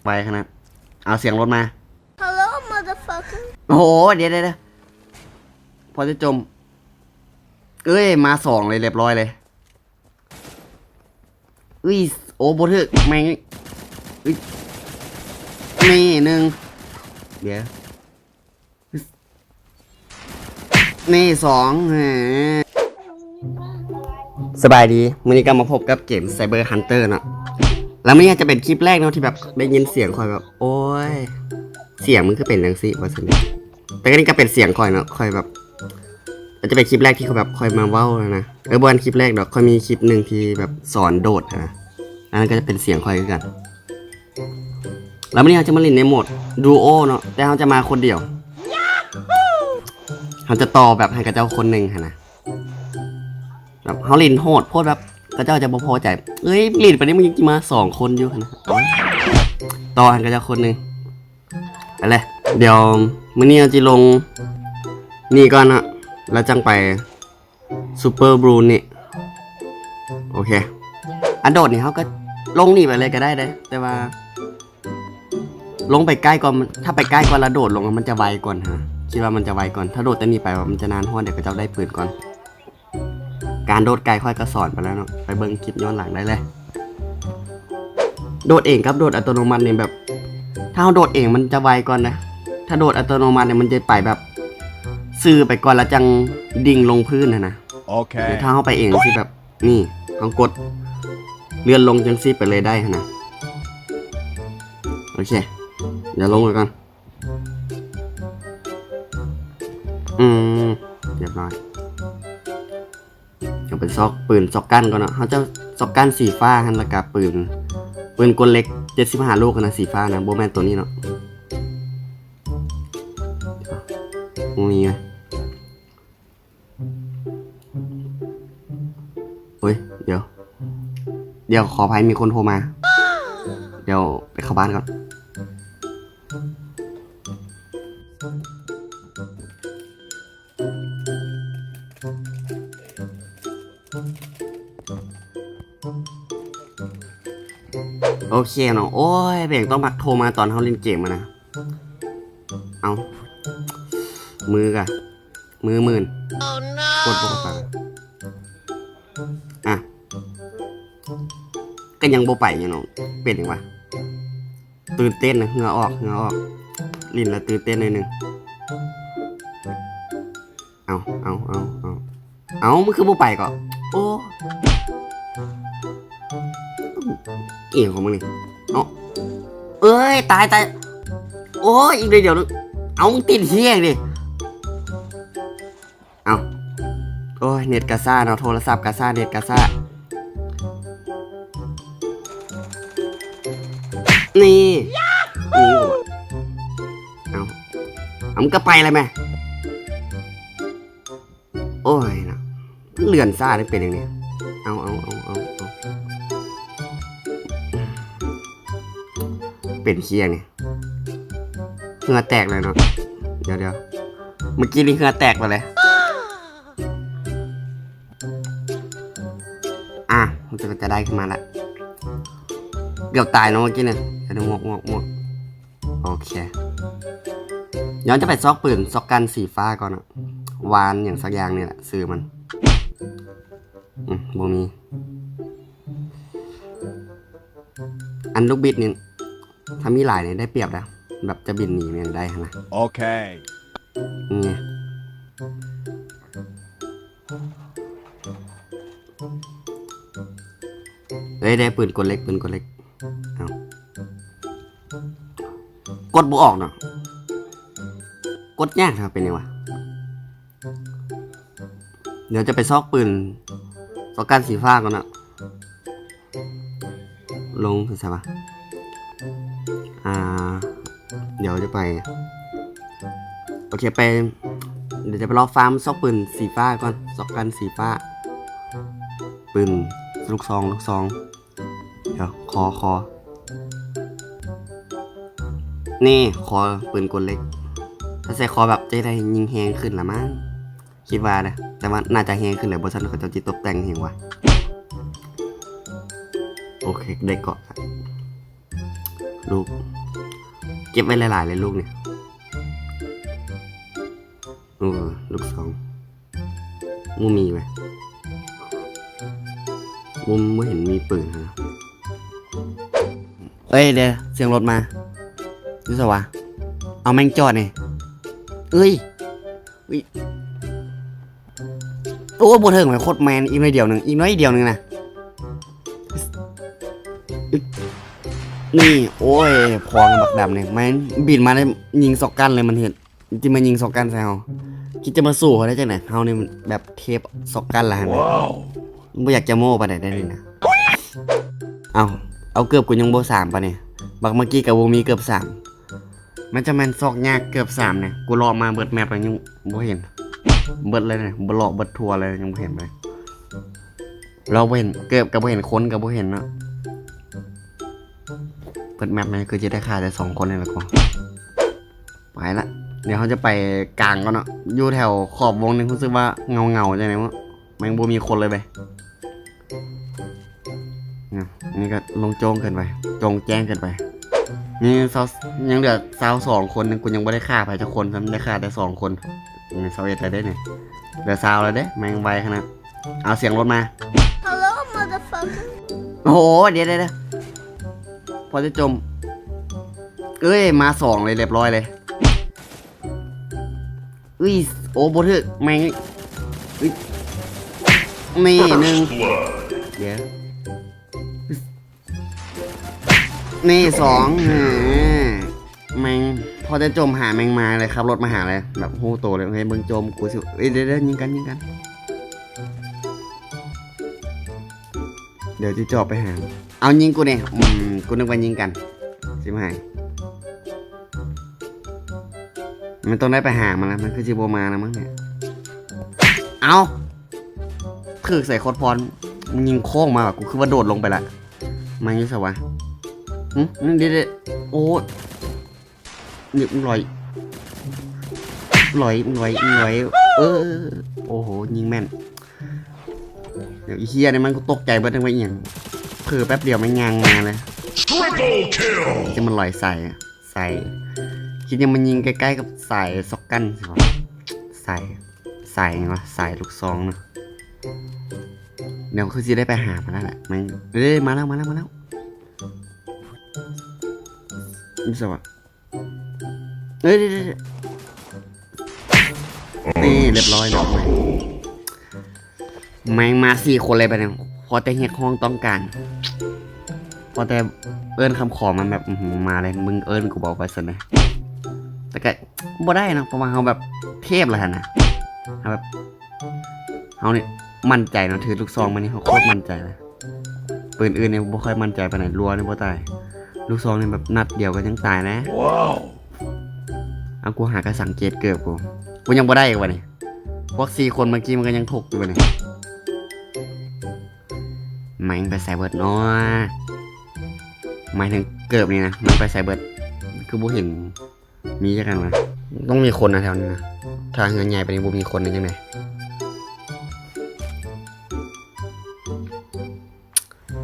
ໄປຂະໜາດ ເອົາສຽງລົດມາ. Hello motherfucker. ໂອ້ໂຫ ດຽວໆໆ ພໍຈະຈົມ. ເອີຍ ມາສອງເລີຍ ລຽບຮ້ອຍເລີຍ. ອຸ້ຍ ໂອ້ ບໍ່ຖືກ ແມ່ງ. ອຸ້ຍ ນີ້ໜຶ່ງ ດຽວ ນີ້ສອງ. ສະບາຍດີ ມື້ນີ້ກໍມາພົບກັບເກມ Cyber Hunter ເນາະ ແລ້ວມື້ນີ້ອາດຈະເປັນຄລິບແລກເນາະ ທີ່ແບບໄດ້ຍິນສຽງຂ້ອຍແບບ ໂອ້ຍ ສຽງມັນຄືເປັນຈັ່ງຊີ້ ວ່າຊັ້ນ. ແຕ່ກໍນີ້ກໍເປັນສຽງຂ້ອຍເນາະ ຂ້ອຍແບບ ອາດຈະເປັນຄລິບແລກທີ່ຂ້ອຍແບບ ຂ້ອຍມາເວົ້ານະ. ເອີ ບໍ່ແມ່ນຄລິບແລກດອກ ຂ້ອຍມີຄລິບໜຶ່ງທີ່ແບບສອນໂດດນະ ອັນນັ້ນກໍຈະເປັນສຽງຂ້ອຍຄືກັນ. ແລ້ວມື້ນີ້ເຮົາຈະມາຫຼິ້ນໃນໂໝດ Duo ເນາະ ແຕ່ເຮົາຈະມາຄົນດຽວ ເຮົາຈະຕໍ່ແບບໃຫ້ເຂົາເຈົ້າຄົນໜຶ່ງຫັ້ນນະ. ແບບເຮົາຫຼິ້ນໂຫດໂພດ ແບບເຂົາເຈົ້າຈະບໍ່ພໍໃຈ ເອີຍ ຫຼິ້ນໄປນີ້ ມຶງຍັງຊິມາສອງຄົນຢູ່ຫັ້ນນະ. ຕໍ່ໃຫ້ເຂົາເຈົ້າຄົນໜຶ່ງ ໄປເລີຍ. ດຽວມື້ນີ້ເຮົາຊິລົງນີ້ກ່ອນເນາະ ແລ້ວຈັ່ງໄປ Super Blue ນີ້. ໂອເຄ ອັນໂດດນີ້ເຮົາກໍລົງນີ້ໄປເລີຍກໍໄດ້ເດ້ ແຕ່ວ່າລົງໄປໃກ້ກ່ອນ ຖ້າໄປໃກ້ກ່ອນແລ້ວໂດດລົງ ມັນຈະໄວກ່ອນຫັ້ນນະ ຄິດວ່າມັນຈະໄວກ່ອນ. ຖ້າໂດດແຕ່ນີ້ໄປ ມັນຈະນານ ເພາະວ່າດຽວເຂົາເຈົ້າໄດ້ປືນກ່ອນ. ການໂດດໄກຂ້ອຍກໍສອນໄປແລ້ວເນາະ ໄປເບິ່ງຄລິບຍ້ອນຫຼັງໄດ້ເລີຍ. ໂດດເອງກັບໂດດອັດຕະໂນມັດນີ້ແບບ ຖ້າເຮົາໂດດເອງມັນຈະໄວກ່ອນນະ ຖ້າໂດດອັດຕະໂນມັດນີ້ມັນຈະໄປແບບຊື່ໄປກ່ອນ ແລ້ວຈັ່ງດິ່ງລົງພື້ນຫັ້ນນະ. ໂອເຄ ແຕ່ຖ້າເຮົາໄປເອງຊິແບບນີ້ ເຮົາກົດເລື່ອນລົງຈັ່ງຊີ້ໄປເລີຍໄດ້ຫັ້ນນະ. ໂອເຄ ດຽວລົງໄປກ່ອນ. ອືມ ລຽບຮ້ອຍ. ເອົາໄປຊອກປືນຊອກກັນກ່ອນເນາະ ເຮົາຈະຊອກກັນສີຟ້າຫັ້ນ ແລ້ວກະປືນ ປືນກົນເຫຼັກເຈັດສິບຫ້າລູກຫັ້ນນະ ສີຟ້ານະ ບໍ່ແມ່ນໂຕນີ້ເນາະ. ບໍ່ມີເວີຍ. ໂອ້ຍ ດຽວ ດຽວ ຂໍອະໄພ ມີຄົນໂທມາ ດຽວໄປເຂົ້າບ້ານກ່ອນ. ໂອເຄເນາະ ໂອ້ຍ ເປັນຫຍັງຕ້ອງມັກໂທມາຕອນເຮົາຫຼິ້ນເກມຫັ້ນນະ. ເອົ້າ ມືກະ ມືມື່ນ ກົດບໍ່ເຂົ້າໄປ. ອ່ະ ກໍຍັງບໍ່ໄປຢູ່ເນາະ ເປັນຫຍັງວະ? ຕື່ນເຕັ້ນນະ ເຫື່ອອອກ ເຫື່ອອອກ ຫຼິ້ນແລ້ວຕື່ນເຕັ້ນໜ້ອຍໜຶ່ງ. ເອົາ ເອົາ ເອົາ ເອົາ ເອົາ ມຶງຄືບໍ່ໄປເກາະ? ໂອ້ ອີ່ຫຍັງຂອງມຶງນີ້? ເອົາ ເອີຍ ຕາຍ ຕາຍ ໂອ້ຍ ອີກໜ້ອຍດຽວໜຶ່ງ. ເອົາ ມຶງຕິດເຫຍນີ້. ເອົ້າ ໂອ້ຍ ເນັດກະຊ້າເນາະ ໂທລະສັບກະຊ້າ ເນັດກະຊ້າ. ນີ້ ນີ້ ເອົາ ເອົາ ມັນກໍໄປແລ້ວແມະ. ໂອ້ຍເນາະ ເລື່ອນຊ້າໄດ້ເປັນຫຍັງນີ້? ເອົາ ເອົາ ເອົາ ເອົາ ເອົາ ເປັນເຫຍນີ້ ເຫື່ອແຕກແລ້ວເນາະ. ດຽວໆ ເມື່ອກີ້ນີ້ເຫື່ອແຕກແລ້ວແຫຼະ. ອ່ະ ມັນຈະ ຈະໄດ້ຂຶ້ນມາລະ ເກືອບຕາຍເນາະເມື່ອກີ້ນີ້. ດຽວ ໝວກ ໝວກ ໝວກ ໂອເຄ ຍ້ອນຈະໄປຊອກປືນຊອກກັນສີຟ້າກ່ອນເນາະ ວານຫຍັງສັກຢ່າງນີ້ແຫຼະຊື່ມັນ. ອືມ ບໍ່ມີ. ອັນລູກບິດນີ້ ຖ້າມີຫຼາຍນີ້ໄດ້ປຽບນະ ແບບຈະບິນໜີແມ່ນໄດ້ຫັ້ນນະ. ໂອເຄ ນີ້ ເອີຍ ໄດ້ປືນກົນເຫຼັກ ປືນກົນເຫຼັກ. ເອົ້າ ກົດບໍ່ອອກເນາະ ກົດຍາກເນາະ ເປັນຫຍັງວະ? ດຽວຈະໄປຊອກປືນ ຊອກກັນສີຟ້າກ່ອນເນາະ. ລົງໃສວະ? ອ່າ ດຽວຈະໄປ ໂອເຄ ໄປ ດຽວຈະໄປລອຟາມຊອກປືນສີຟ້າກ່ອນ ຊອກກັນສີຟ້າ ປືນລູກຊອງ ລູກຊອງ. ດຽວ ຂໍ ຂໍ ນີ້ ຂໍປືນກົນເຫຼັກ ຖ້າໃສ່ຄໍແບບຈະໄດ້ຍິງແຮງຂຶ້ນລະມັ້ງ ຄິດວ່ານະ ແຕ່ວ່າໜ້າຈະແຮງຂຶ້ນແຫຼະ ບໍ່ຊັ້ນເຂົາເຈົ້າຊິຕົບແຕ່ງແຮງວະ. ໂອເຄ ໄດ້ເກາະ. ລູກ ເກັບໄວ້ຫຼາຍໆເລີຍລູກນີ້. ເອີ ລູກຊອງ ບໍ່ມີເວີ້ຍ. ບໍ່ ບໍ່ເຫັນມີປືນຫັ້ນນະ. ເອີຍ ດຽວ ສຽງລົດມາ. ຢູ່ໃສວະ? ເອົາ ແມ່ງຈອດນີ້. ເອີຍ ເອີຍ ໂອ້ ບໍ່ເຖິງເວີ້ຍ. ໂຄດແມ່ນ. ອີກໜ້ອຍດຽວໜຶ່ງ ອີກໜ້ອຍດຽວໜຶ່ງນະ. ນີ້ ໂອ້ຍ ພວກບັກດຳນີ້ ແມ່ງບິນມາໄດ້ຍິງຊັອກກັນເລີຍ. ມັນເຮັດ ຊິມາຍິງຊັອກກັນໃສ່ເຮົາ. ຄິດຈະມາສູ້ເຮົາໄດ້ຈັ່ງໃດ? ເຮົານີ້ມັນແບບເທບຊັອກກັນລະຫັ້ນນະ. ບໍ່ຢາກຈະໂມ້ປານໃດໄດ໋ນີ້ນະ. ເອົ້າ ເອົາ ເກີບກູຍັງບໍ່ສາມປານນີ້. ບັກເມື່ອກີ້ກໍບໍ່ມີເກີບສາມ. ມັນຈະແມ່ນຊອກຍາກເກີບສາມນີ້. ກູເລາະມາເບິດແມັບແລ້ວຍັງບໍ່ເຫັນ. ເບິດເລີຍນີ້ ເລາະເບິດທົ່ວເລີຍ ຍັງບໍ່ເຫັນເລີຍ. ເລາະບໍ່ເຫັນ ເກີບກໍບໍ່ເຫັນ ຄົນກໍບໍ່ເຫັນເນາະ. ເບິດແມັບນີ້ຄືຊິໄດ້ຂ້າແຕ່ສອງຄົນນີ້ລະ. ໄປລະ ດຽວເຮົາຈະໄປກາງກ່ອນເນາະ. ຢູ່ແຖວຂອບວົງນີ້ຮູ້ສຶກວ່າເຫງົາໆ ຈັ່ງໃດວະ. ແມ່ງບໍ່ມີຄົນເລີຍເວີ້ຍ. ນີ້ ນີ້ກໍໂລ່ງໂຈ້ງເກີນໄປ ໂຈ່ງແຈ້ງເກີນໄປ. ມີຊາວ ຍັງເຫຼືອຊາວສອງຄົນ ກູຍັງບໍ່ໄດ້ຂ້າໃຜຈັກຄົນຊ້ຳ ໄດ້ຂ້າແຕ່ສອງຄົນ. ນີ້ຊາວເອັດແລ້ວເດ້ນີ້ ເຫຼືອຊາວແລ້ວເດ້. ແມ່ງໄວຂະໜາດ. ເອົາ ສຽງລົດມາ. Hello motherfucker. ໂອ້ໂຫ ດຽວໆໆ ພໍຈະຈົມ. ເອີຍ ມາສອງເລີຍ ລຽບຮ້ອຍເລີຍ. ເອີຍ ໂອ້ ບໍ່ຖືກ ແມ່ງ. ເອີຍ ນີ້ໜຶ່ງ ດຽວ ນີ້ສອງ. ແມ່ງພໍຈະຈົມຫາແມ່ງມາເລີຍ ຂັບລົດມາຫາເລີຍ ແບບຮູ້ໂຕເລີຍ. ເຮີ້ຍ ເບິ່ງຈົມ ກູຊິ ເອີຍ ດຽວໆ ຍິງກັນ ຍິງກັນ. ດຽວຊິຈອບໄປຫາ. ເອົາ ຍິງກູແດ່. ອືມ ກູນຶກວ່າຍິງກັນ. ຊິມາໃຫ້ ມັນຕ້ອງໄດ້ໄປຫາມັນລະ ມັນຄືຊິບໍ່ມາລະມັ້ງນີ້. ເອົາ ຖືກໃສ່ໂຄດພອນ. ຍິງໂຄ້ງມາ ກູຄືວ່າໂດດລົງໄປລະ. ມັນຢູ່ໃສວະ? ຫຶ? ເດ ໂອ້ຍ ນີ້ມັນລອຍ ລອຍ ລອຍ ລອຍ. ເອີ ໂອ້ໂຫ ຍິງແມ່ນ. ດຽວ ອີເຫ່ຍນີ້ມັນ ກູຕົກໃຈເບິດ ນຶກວ່າອີ່ຫຍັງ. ເຜີແປັບດຽວແມ່ງຍ່າງມາເລີຍ. Triple kill. ຈະມາລອຍໃສ່ ໃສ່ ຄິດຫຍັງມາຍິງໃກ້ໆກັບສາຍຊັອກກັນຊິວະ. ສາຍ ສາຍຫຍັງວະ? ສາຍລູກຊອງນະ. ດຽວຄືຊິໄດ້ໄປຫາມັນແລ້ວແຫຼະ. ແມ່ງ ເອີຍ ມາແລ້ວ ມາແລ້ວ ມາແລ້ວ. ຢູ່ໃສວະ? ເອີຍ ນີ້ ລຽບຮ້ອຍເນາະ. ແມ່ງມາສີ່ຄົນເລີຍບາດນີ້. ພໍແຕ່ຮຽກຮ້ອງຕ້ອງການ ພໍແຕ່ເອີ້ນຄຳຂໍມັນແບບ ອື ມາເລີຍ. ມຶງເອີ້ນກູບອກໄປຊັ້ນນະ. ແຕ່ກະບໍ່ໄດ້ເນາະ ເພາະວ່າເຮົາແບບເທບແລ້ວຫັ້ນນະ. ເຮົາແບບ ເຮົານີ້ໝັ້ນໃຈເນາະ ຖືລູກຊອງມານີ້ ເຮົາໂຄດໝັ້ນໃຈເລີຍ. ປືນອື່ນນີ້ບໍ່ຄ່ອຍໝັ້ນໃຈປານໃດ ຮົ່ວນີ້ບໍ່ຕາຍ. ລູກຊອງນີ້ແບບນັດດຽວກໍຍັງຕາຍນະ. ເອົາ ກູຫາກະສັງເກດເກີບກູ ກູຍັງບໍ່ໄດ້ອີກວະນີ້. ພວກສີ່ຄົນເມື່ອກີ້ມັນກໍຍັງຖົກຢູ່ວະນີ້. ແມ່ງໄປໃສເບິດເນາະ? ໝາຍເຖິງເກີບນີ້ນະ ມັນໄປໃສເບິດ? ຄືບໍ່ເຫັນ ມີຈັກອັນວະ? ຕ້ອງມີຄົນນະແຖວນີ້ນະ. ຖ້າເຮືອນໃຫຍ່ປານນີ້ບໍ່ມີຄົນໄດ້ຈັ່ງໃດ?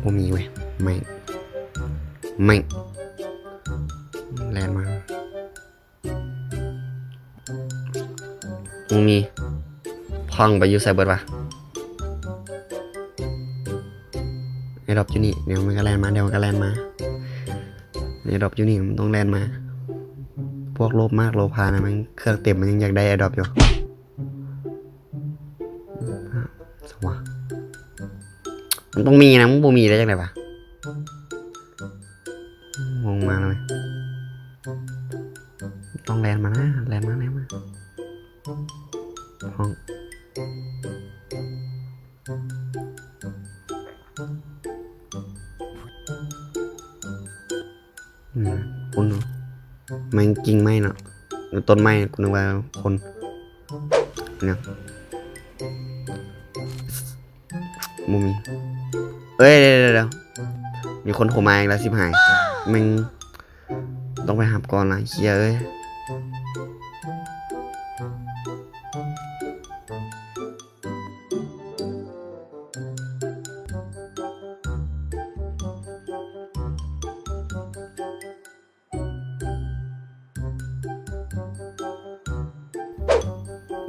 ບໍ່ມີເວີ້ຍ. ແມ່ງ ແມ່ງ ແລ່ນມາ ບໍ່ມີ. ພອງໄປຢູ່ໃສເບິດວະ? ແອດຣອບຢູ່ນີ້. ດຽວມັນກໍແລ່ນມາ ດຽວມັນກໍແລ່ນມາ. ແອດຣອບຢູ່ນີ້ ມັນຕ້ອງແລ່ນມາ. ພວກໂລບມາກໂລພານະ ມັນເຄື່ອງເຕັມ ມັນຍັງຢາກໄດ້ແອດຣອບຢູ່. ສະຫວະ ມັນຕ້ອງມີນະ ມັນບໍ່ມີໄດ້ຈັ່ງໃດວະ? ງົງມາແລ້ວເວີ້ຍ. ຕ້ອງແລ່ນມານະ ແລ່ນມາ ແລ່ນມາ. ຫ້ອງ ອືມ ຄົນເນາະ ແມ່ງກິ່ງໄມ້ເນາະ ຕົ້ນໄມ້. ກູນຶກວ່າຄົນເນາະ. ບໍ່ມີ. ເອີຍ ດຽວໆໆ ມີຄົນໂທມາອີກແລ້ວ ຊິບຫາຍ. ແມ່ງ ຕ້ອງໄປຮັບກ່ອນລະ ເຄຍເອີຍ.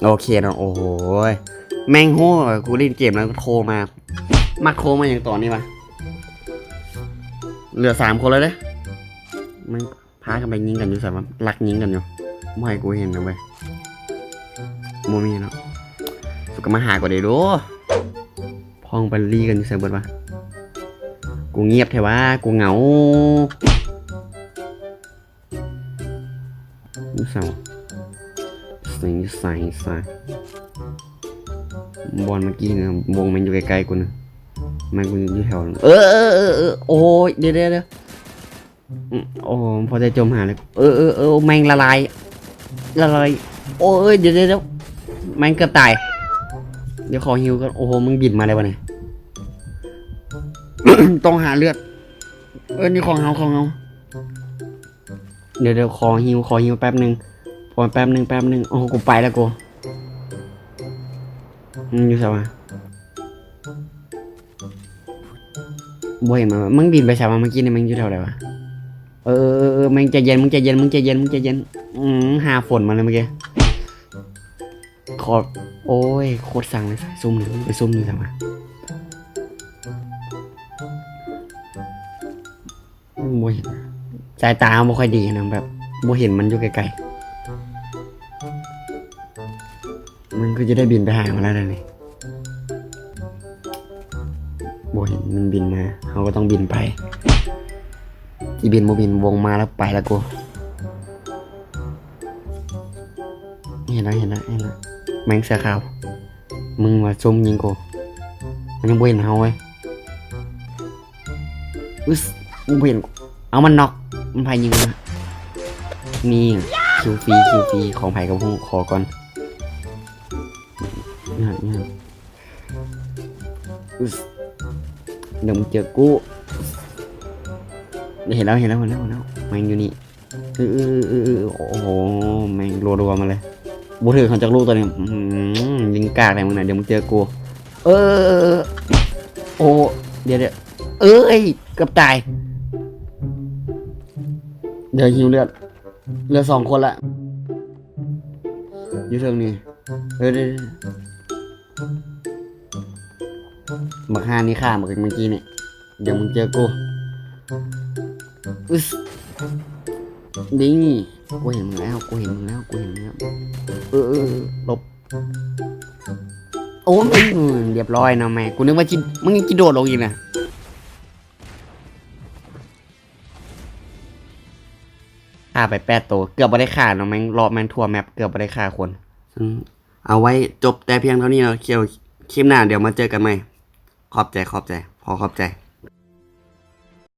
ໂອເຄເນາະ. ໂອ້ໂຫຍ ແມ່ງໂຫ ກູຫຼິ້ນເກມແລ້ວໂທມາ ມັກໂທມາຫຍັງຕອນນີ້ວະ? ເຫຼືອສາມຄົນແລ້ວເດ້. ມັນພາກັນໄປຍິງກັນຢູ່ໃສວະ? ລັກຍິງກັນຢູ່ ບໍ່ໃຫ້ກູເຫັນນະເວີຍ. ບໍ່ມີເນາະ. ສຸກະມາຫາກູເດໂດ. ພ້ອງໄປລີ້ກັນຢູ່ໃສເບິດວະ? ກູງຽບແທ້ວະ ກູເຫງົາ. ຢູ່ໃສວະ? ໃສ ໃສ ໃສ ບ່ອນເມື່ອກີ້ນະ ວົງແມ່ນຢູ່ໃກ້ໆ ກູນະ ແມ່ນກູຢູ່ແຖວ ເອີ ເອີ ເອີ ເອີ ໂອ້ຍ ດຽວ ດຽວ ດຽວ ອືມ ໂອ້ ພໍໄດ້ຈົ່ມຫາເລີຍ ເອີ ເອີ ເອີ ແມ່ງລະລາຍ ລະລາຍ ໂອ້ຍ ດຽວ ດຽວ ດຽວ ແມ່ງເກືອບຕາຍ ດຽວຂໍຮີວກ່ອນ. ໂອ້ໂຫ ມຶງບິນມາໄດ້ບໍ່ນີ້? ຕ້ອງຫາເລືອດ ເອີ ນີ້ຂອງເຮົາ ຂອງເຮົາ. ດຽວ ດຽວ ຂໍຮີວ ຂໍຮີວແປັບໜຶ່ງ ຂໍແປັບໜຶ່ງ ແປັບໜຶ່ງ. ໂອ້ ກູໄປແລ້ວກູ ມັນຢູ່ໃສວະ? ບໍ່ເຫັນມັນວະ. ມຶງບິນໄປໃສວະ? ເມື່ອກີ້ນີ້ມັນຢູ່ແຖວໃດວະ? ເອີ ເອີ ເອີ ເອີ ມຶງໃຈເຢັນ ມຶງໃຈເຢັນ ມຶງໃຈເຢັນ ມຶງໃຈເຢັນ. ອືມ ຫາຝົນມາເລີຍເມື່ອກີ້. ຂໍ ໂອ້ຍ ໂຄດຊັງເລີຍ ຊຸ່ມນີ້ ໄປຊຸ່ມນີ້ຊະວະ. ອືມ ບໍ່ເຫັນ ສາຍຕາເຮົາບໍ່ຄ່ອຍດີນະ ແບບບໍ່ເຫັນມັນຢູ່ໄກໆ. ມັນຄືຈະໄດ້ບິນໄປຫາມັນແລ້ວນີ້. ບໍ່ເຫັນມັນບິນມາ ເຮົາກໍຕ້ອງບິນໄປ. ຊິບິນບໍ່ບິນ ວົງມາແລ້ວໄປແລ້ວກູ. ເຫັນແລ້ວ ເຫັນແລ້ວ ເຫັນແລ້ວ ແມ່ງເສື້ອຂາວ. ມຶງວ່າຊຸ່ມຍິງກູ ມັນຍັງບໍ່ເຫັນເຮົາເວີຍ. ອຶດ ບໍ່ເຫັນ ເອົາ ມັນນັອກ ມັນພາຍິງມາ. ນີ້ ຄິວຟຣີ ຄິວຟຣີ ຂອງໃຜກໍບໍ່ຮູ້ ຂໍກ່ອນ. ອຶດ ດຽວມຶງເຈີກູ. ເຫັນແລ້ວ ເຫັນແລ້ວ ເຫັນແລ້ວ ເຫັນແລ້ວ ແມ່ງຢູ່ນີ້. ອື ອື ອື ອື ໂອ້ໂຫ ແມ່ງລົວໆມາເລີຍ. ບໍ່ຖືກເຮົາຈັກລູກຕອນນີ້. ອື ຍິງກາກແທ້ມຶງນະ ດຽວມຶງເຈີກູ. ເອີ ໂອ້ ດຽວ ດຽວ ເອີຍ ເກືອບຕາຍ. ດຽວຫິວເລືອດ ເຫຼືອສອງຄົນລະ ຢູ່ເທິງນີ້. ເອີ ດຽວ ດຽວ ບັກຫ່ານີ້ຂ້າມາເມື່ອກີ້ນີ້. ດຽວມຶງເຈີກູ. ອຶດ ນີ້ ກູເຫັນມຶງແລ້ວ ກູເຫັນມຶງແລ້ວ ກູເຫັນມຶງແລ້ວ. ເອີ ເອີ ເອີ ຫຼົບ. ໂອ້ຍ ລຽບຮ້ອຍເນາະແມ່. ກູນຶກວ່າຊິ ມຶງຍັງຊິໂດດລົງອີກນະ. ຂ້າໄປແປດໂຕ ເກືອບບໍ່ໄດ້ຂ້າເນາະແມ່ງ. ລອບແມ່ງທົ່ວແມັບ ເກືອບບໍ່ໄດ້ຂ້າຄົນ. ອືມ ເອົາໄວ້ຈົບແຕ່ພຽງເທົ່ານີ້ເນາະ. ຄລິບໜ້າດຽວມາເຈີກັນໃໝ່. ຂອບໃຈ ຂອບໃຈ ຂໍຂອບໃຈ.